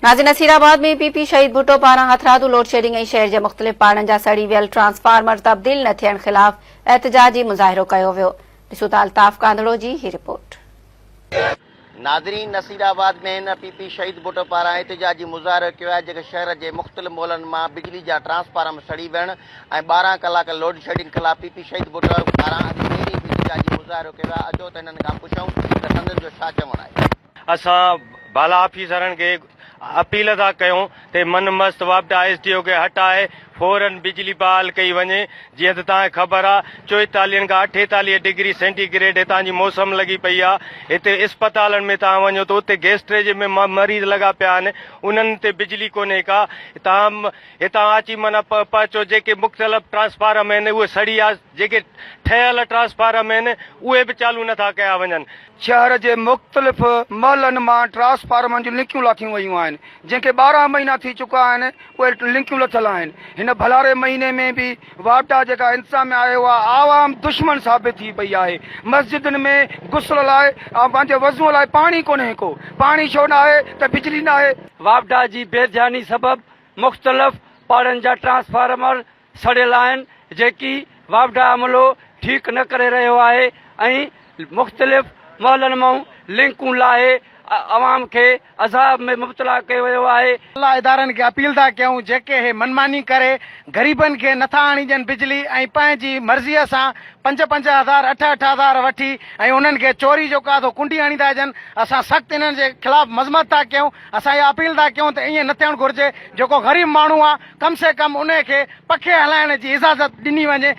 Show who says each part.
Speaker 1: ناظرين Nasirabad ۾ P P شهيد ڀٽو پاران هٿرادو لوڊشيڊنگ ۽ شهر جي مختلف پاڙن جا سڙي ويل ٽرانسفارمر تبديل نه ٿيڻ خلاف احتجاجي مظاهرو ڪيو ويو ڏسو ته الطاف ڪانڌڙو جي هي رپورٽ.
Speaker 2: ناظرين نصيرآباد ۾ هن پي پي شهيد ڀٽو پاران احتجاجي مظاهرو ڪيو آهي جيڪي شهر جي مختلف محلن مان بجلي جا ٽرانسفارم سڙي ويڻ ۽ 12 ڪلاڪ لوڊشيڊنگ خلاف پي پي شهيد ڀٽو پاران اڄ پهرين به احتجاجي مظاهرو ڪيو آهي اچو ته هنن کان پڇون ته سندن جو ڇا چوڻ آهي.
Speaker 3: اسان بالا آفيسرن کي اپيل ٿا ڪيون ته من مست واپڊا ايس ڊي او کي هٽائي فورن بجلي بحال ڪئي وڃي جيئن ته توهان کي خبر آ چوئيتاليهن کان اٺيتاليهه ڊگري سينٽي گريڊ هتان جي موسم لڳي پئي آ هتي اسپتالن ۾ توهان وڃو ته اتي گيسٽريج ۾ مريض لڳا پيا آهن انهن تي بجلي ڪونهي ڪا توهان هتان اچي معنيٰ پهچو جيڪي مختلف ٽرانسفارم آهن اهي سڙي ويا جيڪي ٺهيل ٽرانسفارم آهن اهي به چالو نٿا ڪيا وڃن.
Speaker 4: شهر جي مختلف محلن مان ٽرانسفارمن جون لنڪيون لاٿيون ويون آهن، جنهن کي 12 مهينا ٿي چڪا آهن، اهي لنڪيون لٿل آهن. هن ڀلاري مهيني ۾ به واپڊا جيڪا انتظاميا آهي اها عوام دشمن ثابت ٿي پئي آهي. مسجدن ۾ غسل لاء ۽ پنهنجي وضوء لاء پاڻي ڪونهي ڪو، پاڻي ڇو ناهي ته بجلي ناهي.
Speaker 5: واپڊا جي بي ڌياني سبب مختلف پاڙن جا ٽرانسفارمر سڙيل آهن جيڪي واپڊا عملو ٺيڪ نه ڪري رهيو آهي ۽ مختلف محلن مان لنڪون لاهي عوام کي عذاب ۾ مبتلا ڪيو ويو آهي.
Speaker 6: الله ادارن کي اپيل ٿا ڪيون جيڪي هي منماني ڪري غريبن کي نٿا آڻي ڏين بجلي ۽ پنهنجي مرضي سان پنج پنج هزار اٺ اٺ هزار وٺي ۽ انهن کي چوري جو ڪا ٿو ڪنڊي هڻي ٿا ڏين اسان سخت انهن جي خلاف مذمت ٿا ڪيون اسان اها اپيل ٿا ڪيون ته ائين نه ٿيڻ گهرجي جيڪو غريب ماڻهو آ ڪم سي ڪم انهي کي پکي هلائڻ جي اجازت ڏني وڃي.